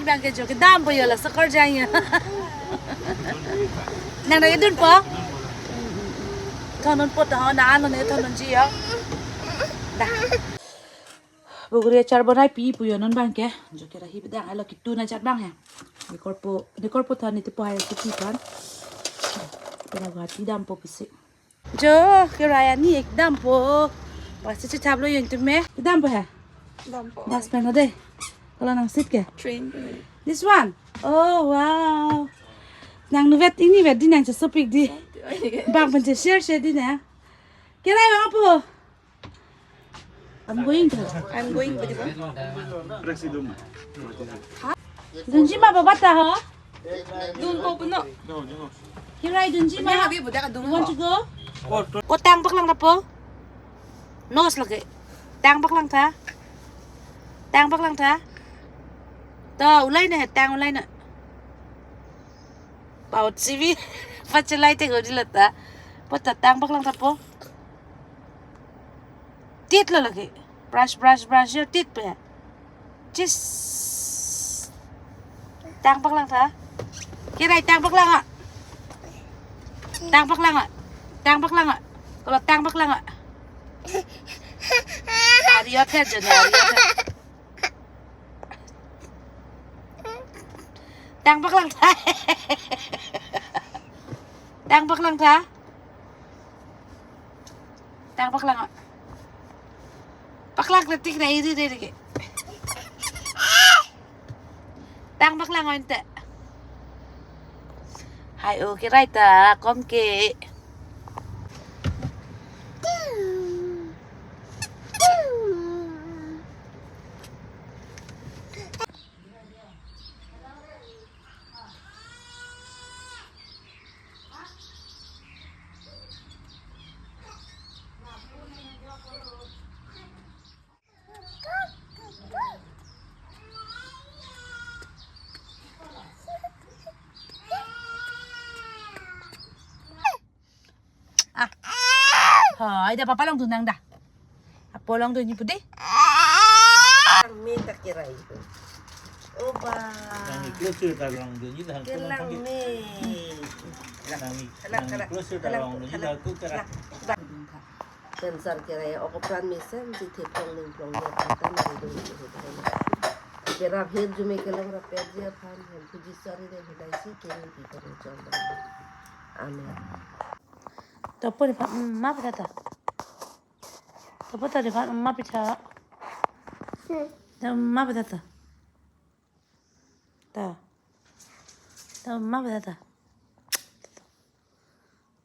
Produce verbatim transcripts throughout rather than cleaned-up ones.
Abang ke jo kedampo jo, laso karjanya. Nang nang dunpo. Thondunpo to, nang ano ne thondunji jo. Dah. Buguri achar bonai pipo jo non abang ke. Jo kerahi bidang alo kitu na chat abang he. Dekorpo, dekorpo than itipo hai kitu than. Pura Guwahati dampo pisi. Jo, kerai ani ekdampo. Pasi chithaplo jo itum me. Kedampo he? Dampo. Bus pen ho de. Kalau nang seat ke? Train pen. This one. Oh, wow. Nang nuvet ini vet di nang chesopik di. Bang pen che share share di na. Kerai bang apo? I'm going to. I'm going to the. Dunji ma baba ta ho? Dunpo puno. Kerai dunji ma. Punya habis budak dung. You want to go? Ko tang paklang ta po? Nose lagi. Tang paklang ta. Tang paklang ta. To ulai na, tang ulai na. Paut sivi. Pachelai te godi lata. Po ta tang paklang ta po? Titlo lagi. Brush, brush, brush your teeth pe. Chis. Tang paklang ta. Kerai tang paklang a. Tang paklang a. Tang paklang a. Kalau tang paklang a. Ariot he jo ne, ariot he. Tang paklang ta. Tang paklang ta. Tang paklang a. Paklang ta tik na iri iri ke. Tang paklang o inte. Hai o kerai ta kom ke. Ah. Hai, da papa longdun nang da. Apo longdunji pu de. Langme ta kerai. Oba. Langme closer ta longdunji la. Kelangme. Langme, langme closer ta longdunji la ku kerai. Cancer kerai, ok pran mesen si theplong ningplong dia patan di dun si. Kerap hir jume kelong rapet dia phan hem puji sari de hudai si kini pi kami chong. Amen. Tapo di phan, mm, ma pita ta. Tapo ta di phan, mm, ma pita. Ta, mm, ma pita ta. Ta. Ta, mm, ma pita ta.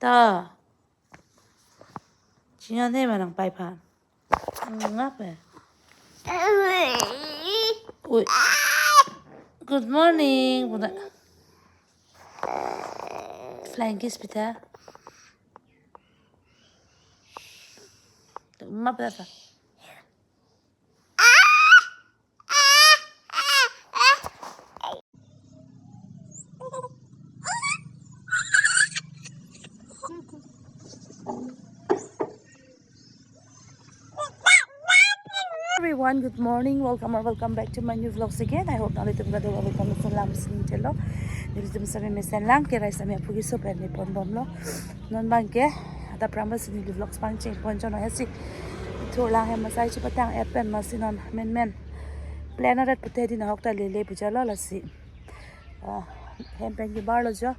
Ta. China ne ma nang pai phan. Mm, ngape? Ui. Good morning. Puna. Flying kiss pita. Ma pita ta. Everyone, good morning. Welcome or welcome back to my new vlogs again. I hope nanglitum kadokave welcome salam sing chelo. Nelitum sami mesen lang, kerai sami aphugi so pen ni pon bomlo. Non abang ke, adap rambas ni vlogs pangcheng pon chon hesi. Thu lang hem asai chipatang et pen masi non menmen. Plan arat pute di nahok ta lele bujalo lasi. Ah, hem pen kebarlo jo.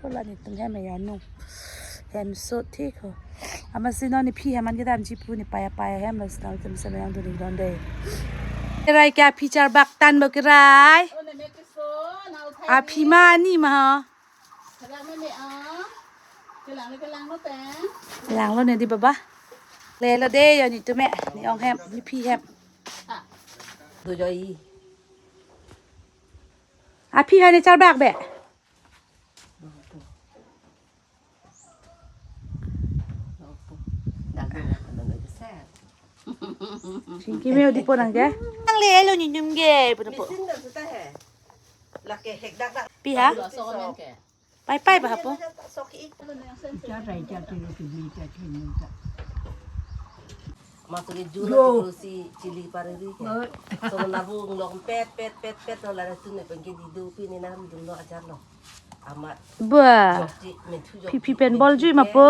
Hola netum hem ya nu. Hem so thik ho. Amatsi non nephi hem an kedamji pu nepei apei ahem lasi nanglitum sami nangdun iknon de. Kerai ke aphi charbak tanpo kerai? Aphi ma ani ma ho? Langlo ne di baba. Lelo de jo netum me, ne ong hem, nephi hem. Aphi ha ne charbak be? Chingki me odi po nang ke? Nanglelo netum ke, puno po. Aphi ha? Pai pai ba hapo. Masuk ke jun Yo. Ati kurusi chili pariri ke. Yo. So, nabung long pet, pet, pet, pet, so, lara tun ne pengke didu pi ne nam dun lo ajar lo. Amat Bah. Jokji, menthu jokji, Pipi pen bol menthu jui ke. Mapo.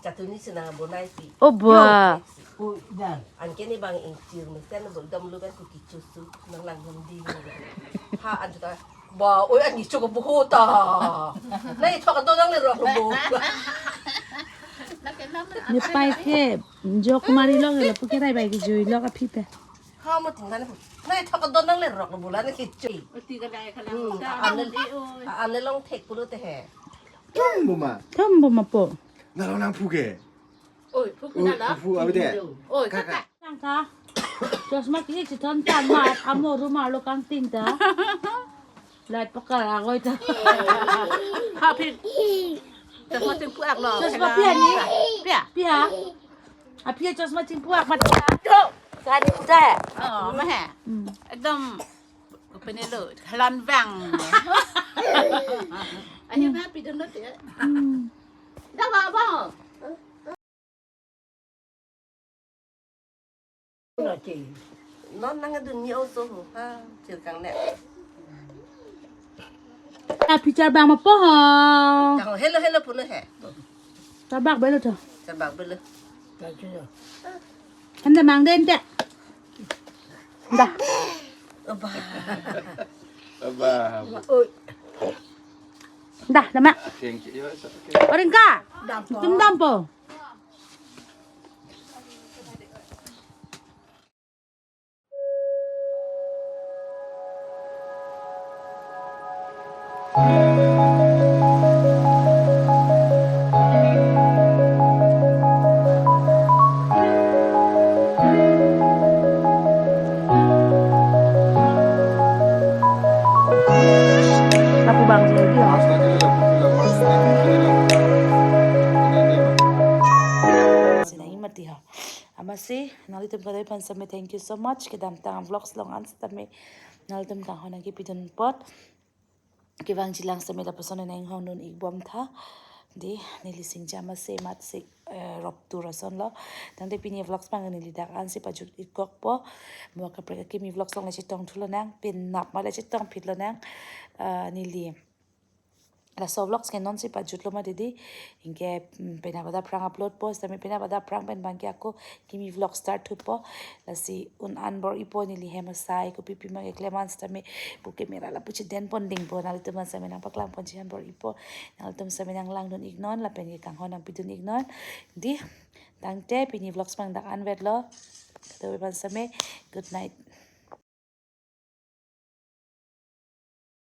Chatuni sina bonai pi. Oh, bah. Yo. Oh, dan. Anke ni bang ingcir mesen bol dam lu kan kuki chusu nang lang hum di. Ha, anjuta. Ba, oi, ani chok buho ta. Nai thok do nang le rok lo bo. Ne pai ke, jok mari long le pu ke rai bai ke jui lo ka phi te. Ha, mo ting kan. Nai thok do nang le rok lo bo la ne ke chui. Oti ka dai ka lang Hmm, ta. Ane, Oi, oi. Ane long thek pulo te he. Thom bo ma. Thom bo ma po. Na long nang phu ke. Oi, phu Oi, na la. Phu abi de. Oi, Kaka. Kaka. Tangka. Chosma ke chithon tan ma amo rumar lo kangting ta. Light pakar agoi ta. Ha phi. Chosma chingpu ak lo. Chosma pia ni? Pia. Pia. A pia chosma chingpu ak mat pia. Sani puta. Oh, ma he. Hmm. Ekdom pini lo, halan vang. Ahi na pidun lo te. Hmm. Da ba ba. Non nang adun ni oso ho ha, chirkang ne. A phi charbak ma po ho. Chang hello hello puno he. Charbak belo to. Charbak belo. Anda mang den te. Dah. Aba. Aba. Dah, dah mak. Thank you. Yo, it's okay. Oring ka. Dampo. Tim dampo. Lapu bang lagi ya. Sina imati ha. Amatsi, nanglitum kadai aphan same thank you so much. Kedamtang vlogs along an sitame nanglitum kanghon nangkepidun apot kevangji lang sitame lapuson nang hongnun ik bom tha. Dei, neli singja amatsi mat sik, eh, rop tur ason lo. Tangte pini vlogs abang neli dak ansi pajut ik kokpo. Mo kaprek akimi vlogs along le chetong thu lonang, penap ma le chetong phit lonang. Ah, neli laso vlogs ke nonsi pajutlo ma dei dei. Anke, mm, penap adap aphrang upload po, sitame penap adap aphrang pen abangke ako kimi vlog start thupo. Lasi un an bor-ipo, neli hem asai kopi pima keklem an sitame pu camera lapu chedeng pon dingpo, nanglitum aphan same nangpaklang ponji an bor-ipo. Nanglitum same nanglangdun iknon lapen ke kanghon nangpidun iknon. Dei, tangte pini vlogs abang dak anvet lo. Kadokave aphan same good night.